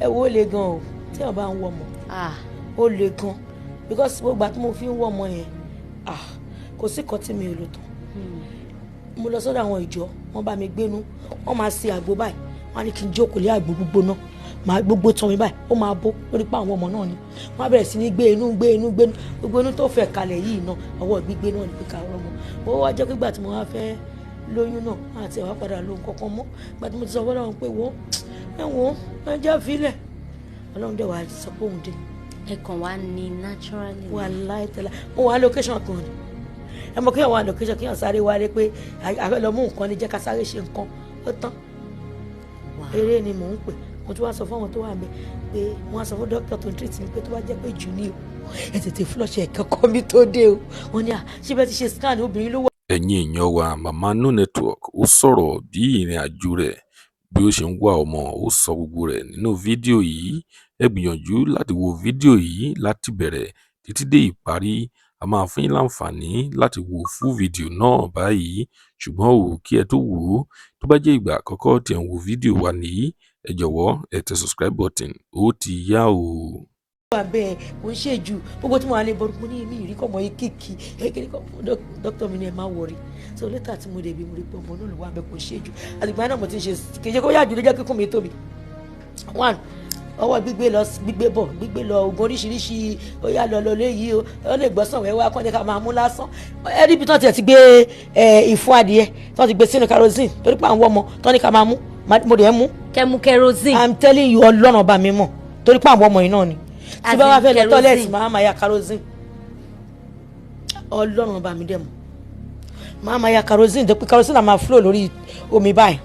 Ẹ wo, ó le gan o tí wọn bá ń wọ ọmọ. Ó le gan because gbogbo àti mo fi ń wọ ọmọ yẹn, ah, kò sí kan tí mi ò lò tán. Mo lọ sọ́dọ̀ àwọn ìjọ, wọ́n bá mi gbénú, wọ́n máa ṣe àgbo báyìí, wọ́n á ní kí n jókòó lé àgbo gbígbóná, màá gbogbo tán mi báyìí, ó máa bó lórí pa àwọn ọmọ náà ni. Wọ́n á bẹ̀rẹ̀ sí ní gbé inú, gbé inú, gbé inú, gbogbo inú tó fẹ̀ kalẹ̀ yìí náà, ọwọ́ gbígbé náà ni pé ká rọ́mọ. Ó wá jẹ́ pé ìgbà tí mo wá fẹ́ lóyún náà, àti ẹ̀ wá padà lo nǹkan kan mọ́. Ìgbà tí mo ti sọ fọ́lọ́run pé wọ́n ẹ wọ́n ẹ jẹ́ fílẹ̀, Ọlọ́run dẹ̀ wá sọ pé òun dé. Ẹ kàn wá ní naturally. Wà láì tẹ́lá, mo wà location kan ni. Ẹ mọ̀ kéèyàn wà location, kéèyàn sáré wálé pé àfẹ́ lọ mú nǹkan ní, jẹ́ ká sáré ṣe nǹkan, ó tán. Eré ni mò ń pè. Mo tún wá sọ fún àwọn tó wà mí pé wọ́n á sọ fún dókítà tó ń treat mi pé tó bá jẹ́ pé jù ní o, ẹ tètè flush ẹ̀ kọ́kọ́ mi tó dé o. Wọ́n ní à ṣé bẹ́ẹ̀ ti ṣe scan, obìnrin ló wà. Ẹ̀yin èèyàn wa, Mama No Network, ó sọ̀rọ̀ bí ìrìn àjò rẹ̀, bí ó ṣe ń wá ọmọ. Ó sọ gbogbo rẹ̀ nínú fídíò yìí. Ẹ gbìyànjú láti wo fídíò yìí láti bẹ̀rẹ̀ títí dé ìparí. A máa fún yín láǹfààní láti wo full video náà báyìí. Ṣùgbọ́n o, kí ẹ tó wò ó, tó bá jẹ́ ìgbà àkọ́kọ́ tí ẹ̀ ń wo fídíò wa nìyí, ẹ jọ̀wọ́, ẹ tẹ subscribe button. Ó ti yá o. Wà bẹ́ẹ̀, kò ń ṣe jù gbogbo tí mo wà lè bọ́. Mo ní mi ìrí kọ́ ọmọ yìí kìkì kékeré kọ́. Dókítà mi ní ẹ má worry. So later tí mo dé bí, mo rí pé ọmọ náà ló wà bẹ́ẹ̀, kò ń ṣe jù. Àtìgbà náà mo ti ń ṣe, kì í ṣe kó yá jù ló jẹ́ kíkún mi tóbi. One, ọwọ́ gbígbé lọ, gbígbé bọ̀, gbígbé lọ, oògùn oríṣiríṣi, ó yá lọ lọ léyìí o, ó lè gbọ́sàn wẹ́wẹ́ akọ́ni ká máa mú lásán. Ẹ rí ibi tí wọ́n ti gbé ìfun adìẹ tí wọ́n ti gbé sínú kerosene torí pé àwọn ọmọ tí wọ́n ní ká máa mú, mo dẹ̀ mú. Kẹmu kerosene? I'm telling you, Ọlọ́run ọba mi mọ̀, torí pé àwọn ọmọ yìí náà ni. Tí bá wá fẹ́ lọ toilet, máa ya kerosene. Ọlọ́run ọba mi dẹ̀ mọ̀, máa ya kerosene tó pé kerosene náà máa flow lórí omi báyìí,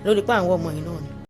lórí pé àwọn ọmọ yìí náà ni.